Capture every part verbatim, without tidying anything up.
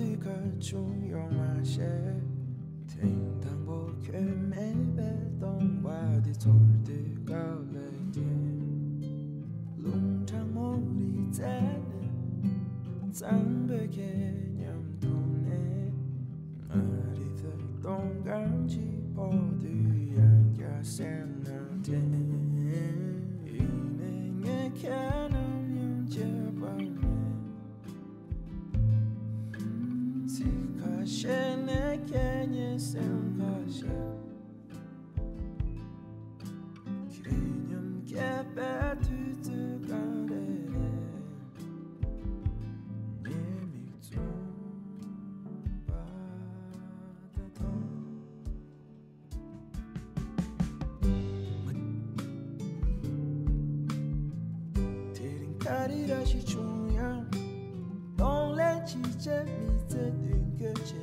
དུས་ག་བྱུང་ཡོང་མ་ཤེས། ཐེངས་དང་པོ་ཁྱོད་མེད་པའི་སྟོང་པ་འདི་ཚོར་དུས་ག་ལས་ཀྱང་རླུང་གྲང་མོ་རི་རྩེ་ནས་གཙང་པོའི་ཁྱེད་མཉམ་དུ་གནས། ང་རི་ཐོག་སྟོང་གང་གཅིག་ཕོག་དུས་ཡང་བསྐྱར་སེམས་ནང་དྲན། ཡིན་ནའི་ངས་ཁྱེད་ནམ་ཡང་བརྗེད་པ་མེད། ཚིག་ཁ་ཤས་ནས་ཁྱེད་ཉིད་སེམས་ཁ་ཤས། ཁྱེད་མཉམ་སྐྱེས་པའི་དུས་ཚོད་ག་རེ་རེད། ངའི་མིག་བཙུམ་པ་དང་མཐོང་། དེ་རིང་ག་རེ་རེ་ཞིག་བྱུང་ཡང་། གདོང་ལེན་བྱེད་ཆེད་མི་ཚེ་མདུན་སྐྱོད་བྱེད་རྒྱུ་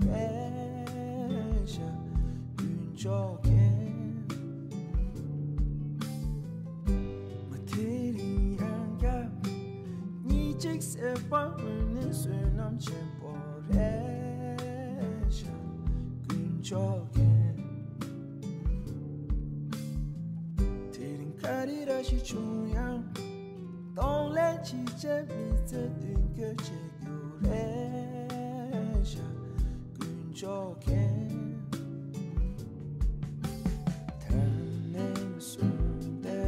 རེད་ཤག་དཀོན་མཆོག་མཁྱེན། མ་དེ་རིང་ཡང་བསྐྱར་གཉིས་གཅིག་སེ་བ་འོད་ནི་བསོད་ནམས་ཆེན་པོ་རེད་ཤག་དཀོན་མཆོག་མཁྱེན། དེ་རིང་ག་རེ་རེ་ཞིག་བྱུང་ཡང་། གདོང་ལེན་བྱེད་ཆེད་མི་ཚེ་མདུན་སྐྱོད་བྱེད་རྒྱུ་རེད་ཤག་དཀོན་མཆོག་མཁྱེན། ད་ནས་བཟུང་སྟེ་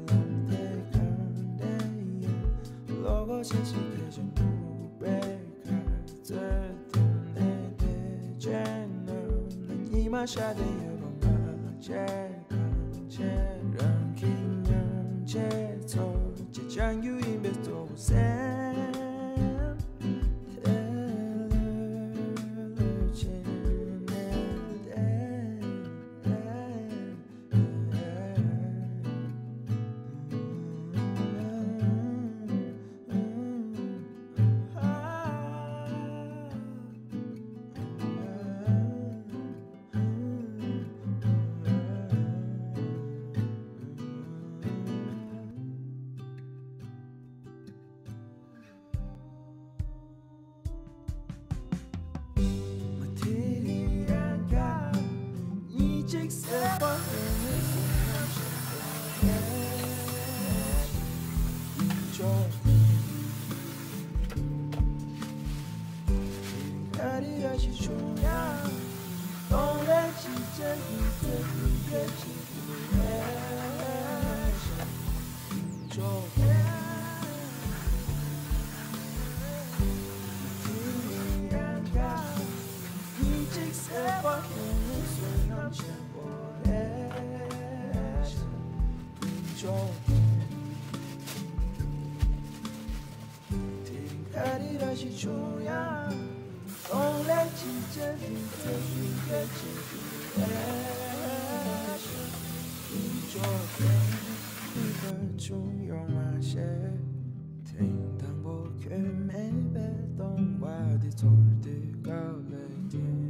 ལམ་དེ་གང་དེ་ཡང་བློ་སྒོ་ཆེ་ཞིག་གི་ཞིང་དུ་བས། ཁ་རྩོད་དོན་ནས་དེ་བྱས་ན་ཉི་མ་ཤར་ཏེ་ཡོད་པ་མ་བྱས། གང་བྱས་རང་གི་མཉམ་བྱས་ཚོར་ཅིག་སྦྱང་རྒྱུ་ཡིན་པའི་གཙོ་བོ་སེམས་དེ་ལ་བྱས་ནས་བསྡད། བྱུང་ཡོང་མ་ཤེས། ཐེངས་དང་པོ་ཁྱོད་མེད་པའི་སྟོང་པ་འདི་ཚོར་དུས་སྐབས་ལས་ཀྱང་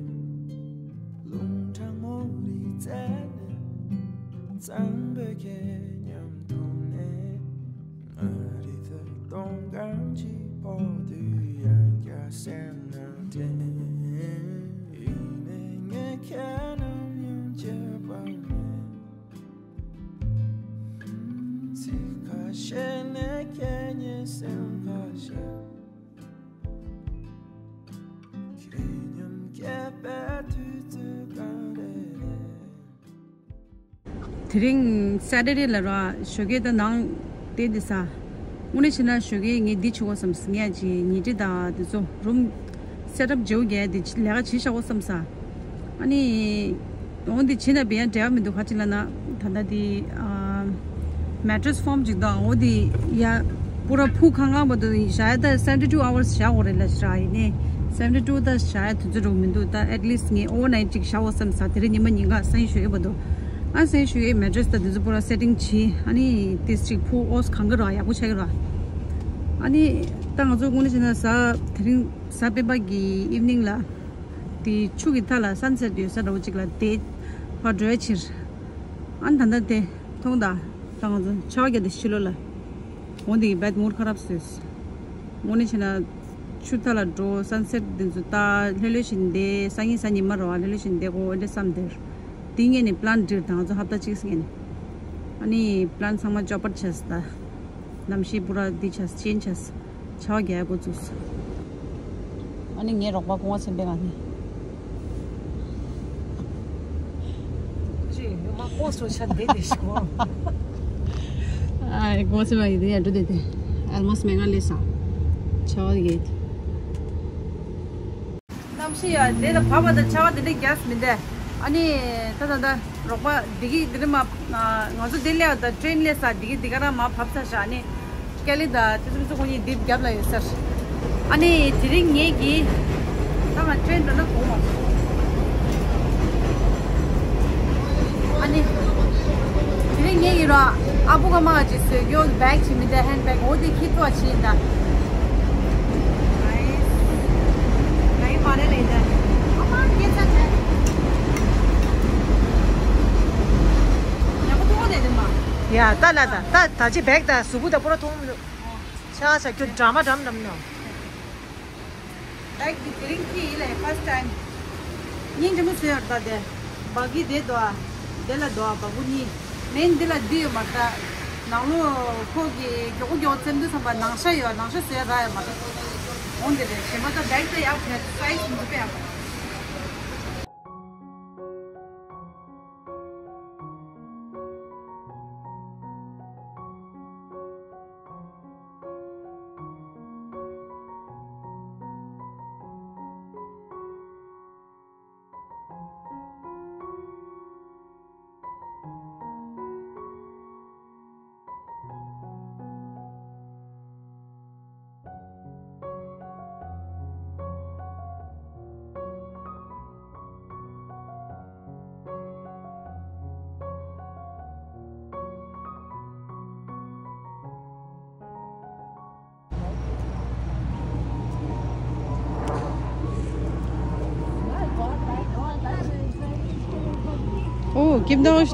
རླུང་གྲང་མོ་རི་རྩེ་ནས་གཙང་པོའི་ཁྱེད་མཉམ་དུ་གནས། ང་རི་ཐོག་སྟོང་གང་གཅིག་ཕོག་དུས་ཡང་བསྐྱར་སེམས་ནང་དྲན། ཡིན་ནའི་ངས་ཁྱེད་ནམ་ཡང་བརྗེད་པ་མེད། ཚིག་ཁ་ཤས་ནས་ཁྱེད་ཉིད་སེམས་ཁ་ཤས། ཁྱེད་མཉམ་སྐྱེས་པའི་དུས་ཚོད་ག་རེ་རེད། དེ་རིང་Saturday་ལ་ར་ཞོགས་ཀས་ད་ནང་བསྡད་དེ་ས། དངོས་གནས་བྱས་ན་ཞོགས་ཀས་ངས་འདི་བྱེད་དགོས་བསམ། ངས་ཅིག་ཉལ་ཁྲི་དང་དེ་ཚོ་རུམ་སེ་ཊབ་བྱེད་དགོས་ཀྱི་འདི་ལས་ཀ་བྱེད་བཞག་དགོས་བསམ་ས། ཨ་ནི་འོང་འདི་བྱེད་ན་བས་ཡང་འབྲེལ་བ་མི་འདུག་ག་ཅི་ལབ་ན་ད་ལྟ་འདི་ཨ་mattress foam་ཅིག་དང་འོ་འདི་ཡ་པུ་ར་ཕུ་ཁང་ཁང་བར་དུ་བཞག་ཡ་ད་seventy two hours་བཞག་དགོས་རེད་ལབ་ཤག་ཡིན་ནའི་seventy two་ད་བཞག་ཡ་དུས་ཚོད་འགྲོ་མི་འདུག་ད་at least་ངས་overnight་ཅིག་བཞག་དགོས་བསམ་ས། དེ་རིང་ཉི་མ་ཉིན་གང་སང་ཉིན་ཞོགས་ཀས་བར་དུ་ཨ་སང་ཉིན་ཞོགས་ཀས་mattress་ད་དེ་ཚོ་པུ་ར་setting་བྱེད། ཨ་ནི་ཏིས་ཅིག་ཕུ་ཨོས་གང་གི་ར་ཡག་པོ་ཆགས་ཀྱི་ར། ཨ་ནི་ད་ང་ཚོ་དངོས་གནས་བྱས་ན་གཟའ་དེ་རིང་གཟའ་སྤེན་པ་གི་evening་ལ་དེ་ཆུ་གི་མཐའ་ལ་sunset་ཡོད་ས་འདྲ་བོ་ཅིག་ལ་དེ་ཕར་འགྲོ་ཡ་ཕྱིར། ཨ་ནི་ད་ལྟ་དེ་མཐོང་དང་ད་ང་ཚོ་ཆར་པ་བརྒྱབ་དེ་ཕྱི་ལོགས་ལ་འོང་དེ་གི་bad mood་ཁ་རབ་བཟོས། དངོས་གནས་བྱས་ན་ ཆུ་མཐའ་ལ་འགྲོ། སན་སེཊ་འདི་ཚོ་ལྟ། ལྷོད་ལྷོད་བཞིན་བསྡད། སང་ཉིན་གཟའ་ཉི་མ་རེད་བ། ལྷོད་ལྷོད་བཞིན་བསྡད་དགོས་འདྲ་བསམ་སྟེ། དེ་ངས་ནི་པི་ལན་སྒྲིག་དང་། ང་ཚོ་ཧབ་ཏ་གཅིག་ངས་ནི། ཨ་ནི་པི་ལན་ཚང་མ་ཅོ་པར་བྱས་ད། གནམ་གཤིས་པུ་ར་འདི་བྱས་ཅེན་བྱས། ཆར་པ་རྒྱག་འགོ་བཙུགས། ཨ་ནི་ངའི་རོགས་པ་སྐུ་ངོ་ཚེ་འཕེལ་ང་ནི། ཅི་ཡོད་མ་ཁོ་སོ་ཆ་བསྡད་དེ་ཤི་གོ། ཨ་སྐུ་ངོ་ཚེ་འཕེལ་ཡིན་དེ་ཡ་འགྲོ་བསྡད་དེ། ཨལ་མོ་སི་མེ་ག་ལེ་ས། ཆར་པ་རྒྱག་གནམ་གཤིས་ཡ་དེ་ལ་བབ་པ་དང་ཆར་པ་དེ་འདྲ་རྒྱག་མི་འདུག་ཨ་ནི་ད་ད་ད་རོགས་པ་འདི་གི་འདི་ནི་མ། ང་ཚོ་འདི་སླེབས་ད་ཀྲེན་སླེབས་ས་འདི་གི་འདི་ག་རང་མ་བབས་ས་ཤག་ཨ་ནི་ཀེ་ལི་དང་ཏི་སུམ་ཚོ་ཁོ་གཉིས་འདི་རྒྱབ་ལ་ཡོད་ཟེར། ཨ་ནི་དེ་རིང་ངེད་ཀྱིས་ད་ང་ཀྲེན་འགྲོ་ན་གོང་མ། ཨ་ནི་དེ་རིང་ངེད་ཀྱིས་ར་ཨ་ཕོ་ཁ་མ་ཅིག་བཟོས་རྒྱུ་བེག་ཅིག་མི་འདུག་ཧེན་བེག་འོ་དེ་ཁྱི་ཏོ་ཅིག་ཡིན་ད། ཡ་ད་ལ་ད་ད་ད་ཅི་བེག་ད་གཟུགས་པོ་ད་པོ་ར་མཐོང་མི་འདུག་ཆ་ཆ་ཁྱོད་འདྲ་མ་འདྲ་མ་འདྲ་མ་ནོ། བེག་གི་དེ་རིང་ཁྱི་ཡིན་ལེ་ཕར་སི་ཊའིམ། སྙིང་རྗེ་མོ་བཟོས་ཡོད་ད་དེ། སྦ་གི་དེ་དོ་ཨ། དེ་ལ་དོ་ཨ་སྦ་གུ་གཉིས། མེན་འདི་ལ་འདི་ཡོད་མ་རེད་ད། ནང་ལོགས་ཁོ་གི་མགྱོགས་པོ་མགྱོགས་པོ་བཙེམ་དུས་ཙམ་པ་ནང་ཤ་ཡོད། ནང་ཤ་བཟོས་རག་ཡོད་མ་རེད། འོང་དེ་རེད། གཞན་པ་ད་བེག་ད་ཡག་རེད། སའི་ཛི་མི་འདུག་པས་ཡག་རེད། ཨོ། ཀིམ་དང་།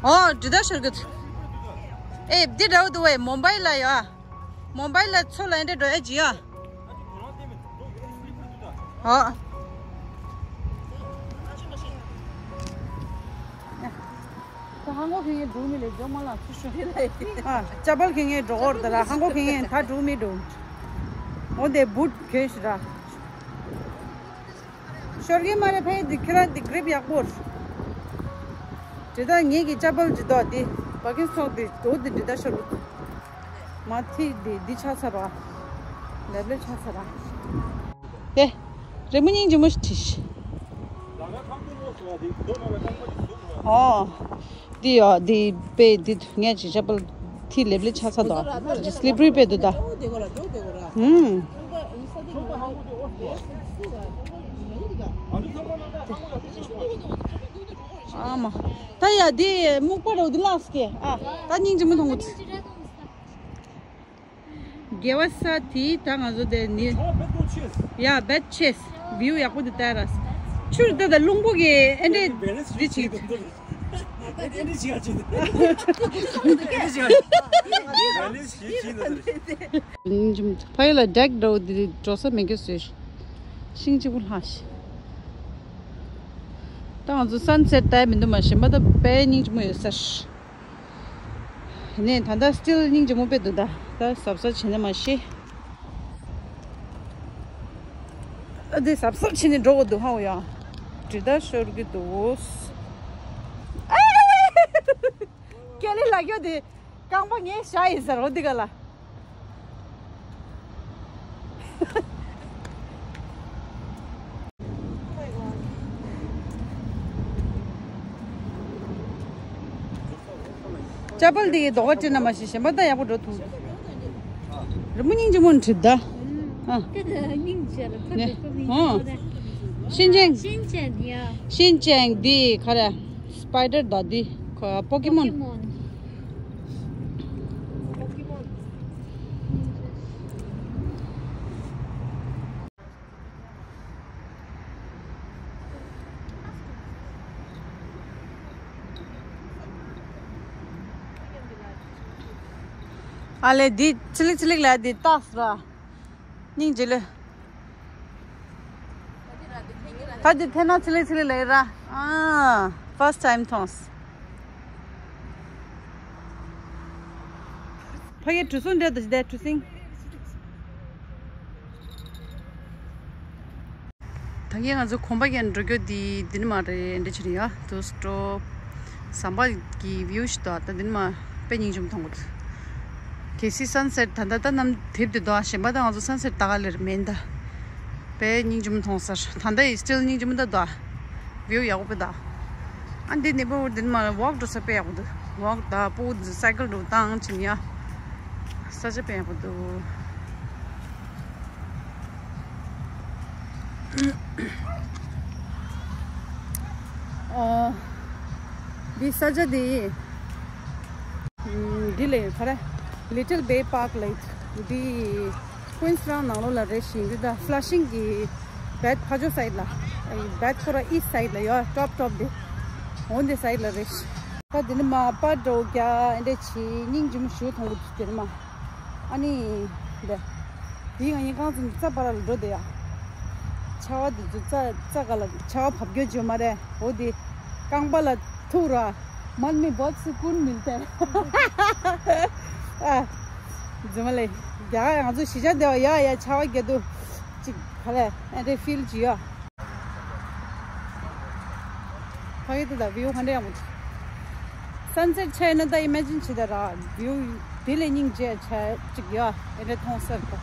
ཨོ། འདི་ད་ཤར་གི། ཨེ། འདི་འདྲ་བོ་འདུག་བས། མོམ་བྷའི་ལ་ཡོད། མོམ་བྷའི་ལ་ཚོ་ལ་འདྲེ་འགྲོ་ཨེ་ཇི་ཡ། ཨོ། ད་ཧང་གོ་ཁེ་ངེ་འགྲོ་མི་ལེ་ཇོ་མ་ལ་ཚུ་ཤོ། ཨ། ཅ་པལ་ཁེ་ངེ་འགྲོ་འོར་ད་ར་ཧང་གོ་ཁེ་ངེ་ད་འགྲོ་མི་འགྲོ། འོ་དེ་བུད་ཁེ་ཤི་ར། ཤོར་གི་མ་རེད། ཕའི་འདི་ཁྱེད་རང་འདི་གྲིབ་ཡག་པོ་རེད། དེ་ད་ངེད་ཀྱི་ཅ་པལ་ཇི་ལྟོ་འདི་བ་ཀིན་སོག་འདི་དོ་འདི་འདི་ད་ཤོར་གི་འདུག་མ་ཐིག་འདི་འདི་ཆགས་ཚར་བ། ལེབ་ལེབ་ཆགས་ཚར་བ། དེ་རི་མོ་སྙིང་རྗེ་མོ་ཞིག་བྲིས་ཤིག་ཨོ། འདི་ཡོ་འདི་པེ་འདི་ངས་ཅི་ཅ་པལ་ཐི་ལེབ་ལེ་ཆ་ས་དོ། ཅི་སི་ལི་པ་རི་པེ་འདུག་ད། ཧུམ། ཨ་མ། ད་ཡ་འདི་སྨུག་པ་རོ་འདི་ལགས་སྐྱེ། ཨ། ད་སྙིང་རྗེ་མོ་མཐོང་གི། དགེ་བ་ས་དེ་ད་ང་ཚོ་དེ་ནི། ཡ་བེད་ཆེས། བིའུ་ཡག་པོ་འདུག་ད་ར། ཆུར་ད་ད་རླུང་བུ་གི་ཨེ་འདྲེ་རི་ཆིག་ཕ་ཡུལ་ལ་ཌེག་འདྲ་བོ་འདི་འགྲོ་ས་མེད་གི་ཟེར། ཤིང་གཅིག་པུ་ལྷག་ཤི། ད་ང་ཚོ་སན་སེཊ་ལྟ་ཡ་མི་འདུག་མ་གཞན་པ་ད་དཔེ་སྙིང་རྗེ་མོ་ཡོད་ས་རེད། ནས་ད་ལྟ་སི་ཊིལ་སྙིང་རྗེ་མོ་དཔེ་འདུག་ད་ད་གཟབ་གཟབ་བྱས་ན་མ་ཤེས། ཨ་དེ་གཟབ་གཟབ་བྱས་ནས་འགྲོ་དགོས་འདུག་ཧ་འོ་ཡ། དྲི་ད་ཤོར་གི་འདུག་ཨ། ཀེ་ལི་ལ་ཀྱོ་དེ་རྐང་པ་ངའི་ཞྭ་ཡིན་ཟེར་འོ་འདི་ག་ལ། ཅ་པལ་འདི་གི་རྡོག་པ་སྤྲིན་ན་མ་ཤི་གཞན་པ་ད་ཡག་པོ་འགྲོ་ཐུབ། རི་མོ་སྙིང་རྗེ་མོ་འཁྲིད་ད། ཨ། ནས། ཨ། ཤིན་ཅང་། ཤིན་ཅང་ཡ། ཤིན་ཅང་འདི་ག་རེ། སི་པའི་ཌར་ད་འདི། ཁོ་པོ་ཀི་མོན། པོ་ཀི་མོན། པོ་ཀི་མོན། ཨ་ལེ་འདི་ཚི་ལི་ཚི་ལི་ལ་འདི་ཏག་ར། སྙིང་རྗེ་ལེ། ད་འདི་ཐེ་ན་ཚི་ལི་ཚི་ལི་ལ་ར། ཨ། first time མཐོང་། ཕ་གི་གྲུ་གཟིངས་འདྲ་འདུག་ཟེར་གྲུ་གཟིངས། ད་གིན་ང་ཚོ་གོམ་པ་གྱོན་འགྲོ་རྒྱུ་དེ་འདི་ནས་མར་རེད། འདི་ཕྱིར་ཡ་དུ་སྤྲོ། ཟམ་པ་གི་view ཞིག་འདུག་ད་འདི་ནས་མར་དཔེ་སྙིང་རྗེ་མཐོང་གི་འདུག་གལ་སྲིད་sunset ད་ལྟ་ད་གནམ་དེབ་དེ་འདུག་གཞན་པ་ད་ང་ཚོ་sunset ད་ག་ལེར་མེད་ད། དཔེ་སྙིང་རྗེ་མཐོང་ས་རེད། ད་ལྟ་ཡི་still སྙིང་རྗེ་མཐོང་ད་འདུག view ཡག་པོ་དཔེ་འདུག་ཨ་འདི་ནས་པོ་འདི་ནས་མར་walk འགྲོ་ས་དཔེ་ཡག་པོ་འདུག walk ད་པོ་འདི་cycle འགྲོ་སྟངས་ཕྱིན་ཡ། ས་ཆ་དཔེ་ཡག་པོ་འདུག་ཨོ། འདི་ས་ཆ་འདི། ཨམ། འདི་ལས་ག་རེ། Little Bay Park ལ་འདི། Queensland ནང་ལོགས་ལ་རེད་ཤག་འདི་ད་Flushing གི་Bath ཕར་ཕྱོགས་side ལ། Bath ཁོ་ར་east side ལ་ཡོད། top top འདི། འོ་འདི་side ལ་རེད་ཤག་ད་འདི་ནས་མར་པར་འདྲ་བོ་རྒྱག་ཨེ་འདྲ་བྱས་སྙིང་རྗེ་མོ་ཞེ་པོ་མཐོང་གི་འདུག་འདི་ནས་མར། ཨ་ནི། འདི། དེའི་ང་གཉིས་རྐང་འཛིན་རྩ་བར་ལ་འགྲོ་བསྡད་ཡ། ཆར་པ་འདི་ཚོ་རྩ་རྩ་ག་ལ་ཆར་པ་བབས་རྒྱུ་བརྗོད་མ་རེད། འོ་དེ། རྐང་པ་ལ་ཐུག་ར། मन में बहुत सुकून मिलता है། ཨ། རྫུན་མ་ལས། རྒྱ་གར་ང་ཚོ་གཞིས་ཆགས་བསྡད་པ་ཡ་ཡ་ཆར་པ་རྒྱག་དུས། ཅིག་ག་ལས་ཨེ་འདྲ་feel བྱེད་ཡ། ཕ་གི་དེ་ད་view ག་འདྲ་ཡག་པོ་འདུག sunset བྱས་ན་ད་imagine བྱེད་ད་ར། view དེ་ལས་སྙིང་རྗེ་ཆེ་ཅིག་ཡོད། ཨེ་འདྲ་མཐོང་ས་རེད་ད།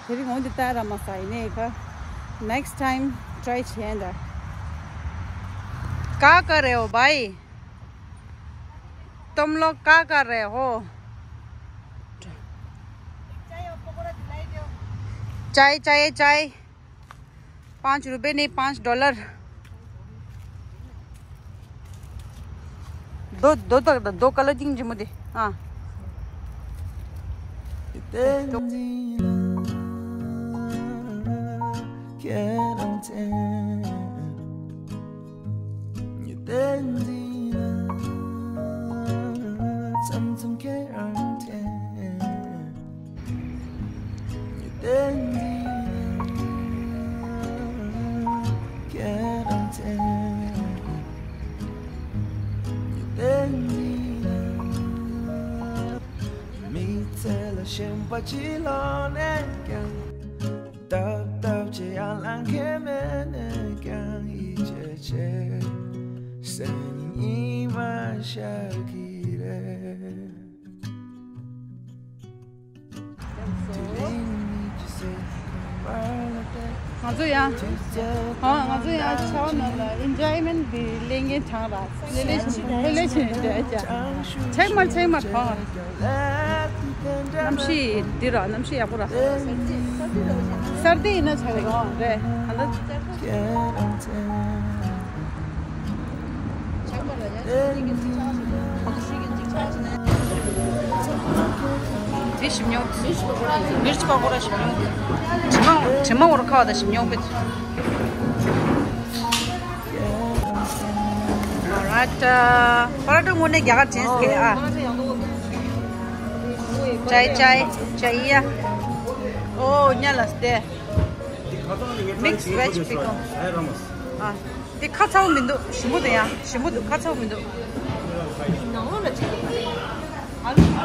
དེ་རིང་འོ་འདི་ལྟ་ར་མ་ཟ་ཡིན་ནའི་ཁ། next time try བྱས་ད། कहाँ कर रहे हो भाई? तुम लोग कहाँ कर रहे हो? चाय चाहिए, चाय। पाँच रुपए नहीं, पाँच डॉलर। दो, दो तक, दो कलर जिंग जिमुदे। हाँ। མི་ཚེ་ལ་ཞེན་པ་ཅི་ལོག་ནས་ཀྱང་། ཏབ་ཏབ་བྱེད་ཡ་ལ་མཁན་མེད་ནས་ཀྱང་ཡིད་ཆེས་བྱེད། སེམས་ཉིད་མ་ཤར་གི་རེད། དེ་རིང་ང་ཚོ་ཡང་། ཨ། ང་ཚོ་ཡང་ཆར་པ་ནང་ལ་enjoyment འདི་ལེན་མཁན་གྲང་ར། ལེ་ལེ་ཞིག་ལེ་ལེ་ཞིག་འདྲ་ཅག་ཆེག་མར་ཆེག་མར་གྲང་ར། གནམ་གཤིས་འདི་ར། གནམ་གཤིས་ཡག་པོ་ར། སར་དི་ཡིན་ན་ཆགས་རོགས་རེད། ད་ལྟ། དེ་ཞིམ་ཉོ། མིར་ཆི་པ་ཀོ་ར་ཞིམ་ཉོ། དྲི་མ་དྲི་མ་འོར་ཁ་བ་ད་ཞིམ་ཉོ་གི། Alright, uh, पराठा དངོས་གནས་རྒྱ་གར་ཅན་ཟེར་གི་ཨ། चाय चाय चाय या। ओ ཉ་ལ་སྟེ། Mix veg pickle. ཨ། དེ་ཁ་ཚ་བོ་མི་འདུག་ཞིམ་པོ་འདུག་ཡ། ཞིམ་པོ་འདུག་ཁ་ཚ་བོ་མི་འདུག་ནང་ལོགས་ལ་ཅིག་ཨ་ལུ་